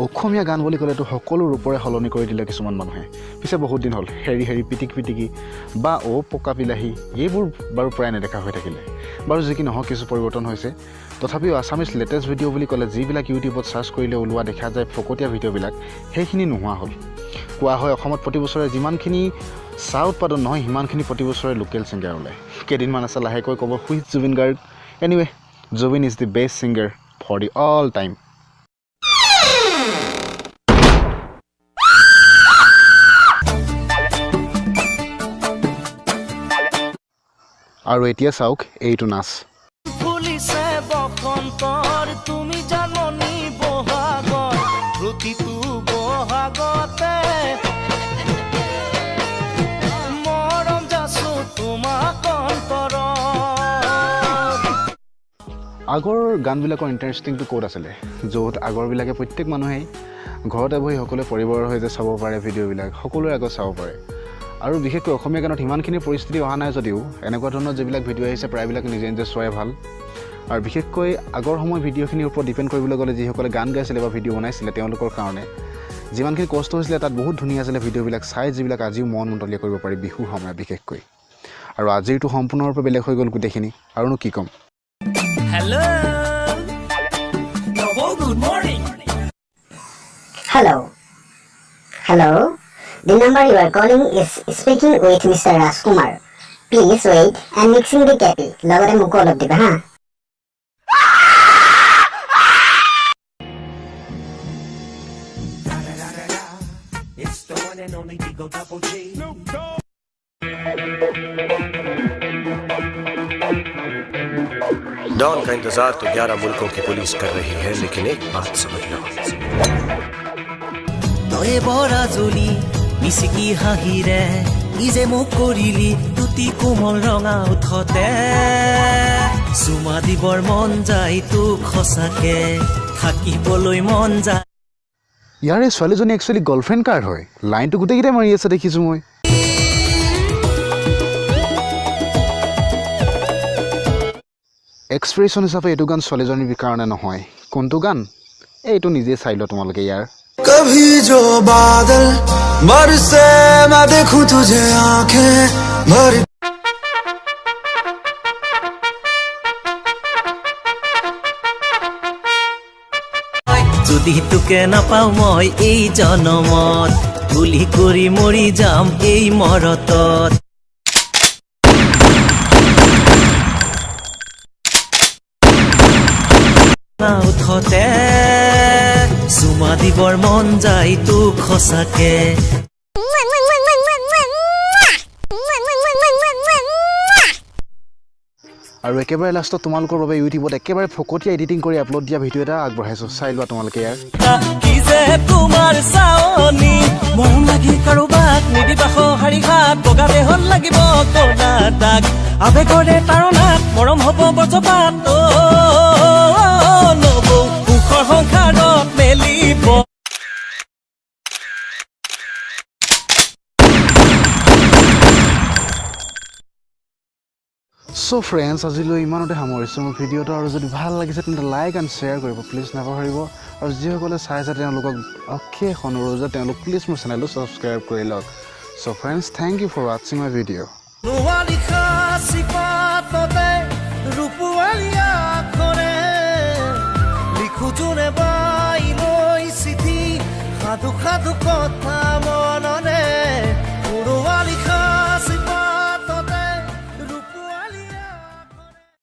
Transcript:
অসমীয়া গান বুলি ক'লেতো সকলো ৰূপৰে সলনি কৰি দিলে কিছুমান মানুহে। পিছে বহুত দিন হ'ল হেৰি হেৰি পিটিক পিটিকি বা অ' পকা বিলাহী এইবোৰ বাৰু প্ৰায় নেদেখা হৈ থাকিলে। বাৰু যি কি নহওক কিছু পৰিৱৰ্তন হৈছে। তথাপিও আছামিজ লেটেষ্ট ভিডিঅ' বুলি ক'লে যিবিলাক ইউটিউবত চাৰ্চ কৰিলে ওলোৱা দেখা যায় ফকতীয়া ভিডিঅ'বিলাক, সেইখিনি নোহোৱা হ'ল। কোৱা হয় অসমত প্ৰতি বছৰে যিমানখিনি চাহ উৎপাদন নহয় সিমানখিনি প্ৰতি বছৰে লোকেল ছিংগাৰ ওলায়। কেইদিনমান আছে লাহেকৈ ক'ব which Zubeen Garg. Anyway, Zubeen is the best singer for the all time. আৰু এতিয়া চাওক এইটো নাচ। ফুলিছে বসন্তৰ তুমি জাননী বহাগৰ, প্ৰতিটো বহাগতে মৰম যাচো তোমাক অন্তৰত। আগৰ গানবিলাকৰ ইণ্টাৰেষ্টিংটো ক'ত আছিলে, য'ত আগৰবিলাকে প্ৰত্যেক মানুহেই ঘৰতে বহি সকলোৱে পৰিবাৰৰ সৈতে চাব পাৰে ভিডিঅ'বিলাক, সকলোৰে আগত চাব পাৰে। আৰু বিশেষকৈ অসমীয়া গানত সিমানখিনি পৰিস্থিতি অহা নাই যদিও এনেকুৱা ধৰণৰ যিবিলাক ভিডিঅ' আহিছে প্ৰায়বিলাক নিজে নিজে চোৱাই ভাল। আৰু বিশেষকৈ আগৰ সময় ভিডিঅ'খিনিৰ ওপৰত ডিপেণ্ড কৰিবলৈ গ'লে যিসকলে গান গাইছিলে বা ভিডিঅ' বনাইছিলে তেওঁলোকৰ কাৰণে যিমানখিনি কষ্ট হৈছিলে তাত বহুত ধুনীয়া আছিলে ভিডিঅ'বিলাক চাই, যিবিলাক আজিও মন মতলীয়া কৰিব পাৰি বিহুৰ সময়ত বিশেষকৈ। আৰু আজিৰটো সম্পূৰ্ণৰূপে বেলেগ হৈ গ'ল গোটেইখিনি, আৰুনো কি ক'ম। Hello' good morning. Hello. Hello. The number you are calling is speaking with Mr. Rajkumar. Please wait and mixing the cappy. লগতে মোকো অলপ দিবা হা। It's the one and only Eagle Double G. Don का इंतजार तो 11 मुल्कों की पुलिस कर रही है, लेकिन एक बात समझ लो। তয়ে বৰাজুলি মিচিকি হাঁহিৰে নিজে মোক কৰিলি দুটি কোমল ৰঙা উঠতে, চুমা দিবৰ মন যায় তোক সঁচাকে থাকিবলৈ মন যায়। ইয়াৰে ছোৱালীজনী একচুৱেলি গাৰ্লফ্ৰেণ্ড কাৰ হয়? লাইনটো গোটেইকেইটাই মাৰি আছে দেখিছোঁ মই। এক্সপ্ৰেছন হিচাপে এইটো গান ছোৱালীজনীৰ কাৰণে নহয়। কোনটো গান এইটো নিজে চাই লোৱা তোমালোকে। ইয়াৰ कभी जो बादल बरसे मैं देखूं तुझे आंखें भर। যদি তোকে নাপাওঁ মই এই জনমত, গুলি কৰি মৰি যাম এই মৰতত। উঠতে চুমা দিবৰ মন যায় তোক সঁচাকে। আৰু একেবাৰে লাষ্টত তোমালোকৰ বাবে ইউটিউবত একেবাৰে ফকতীয়া এডিটিং কৰি আপলোড দিয়া ভিডিঅ' এটা আগবঢ়াইছোঁ, চাই লোৱা তোমালোকে। ইয়াৰ কি যে তোমাৰ চাৱনি, মৰম লাগি কাৰোবাক নিদিবা সঁহাৰি হাত, বগা দেহত লাগিব কলা দাগ, আৱেগৰে তাৰণাত মৰম হ'ব বজ্ৰপাত। নবৌ সুখৰ সংসাৰত মেলিব। চ' ফ্ৰেণ্ডছ, আজিলৈ ইমানতে সামৰিছোঁ মোৰ ভিডিঅ'টো। আৰু যদি ভাল লাগিছে তেন্তে লাইক এণ্ড শ্বেয়াৰ কৰিব প্লিজ নাপাহৰিব। আৰু যিসকলে চাইছে তেওঁলোকক অশেষ অনুৰোধ যে তেওঁলোক প্লিজ মোৰ চেনেলটো ছাবস্ক্ৰাইব কৰি লওক। So friends, thank you for ৱাচিং my video. লিখো জোনে বাই চিঠি সাধু সাধু কথা।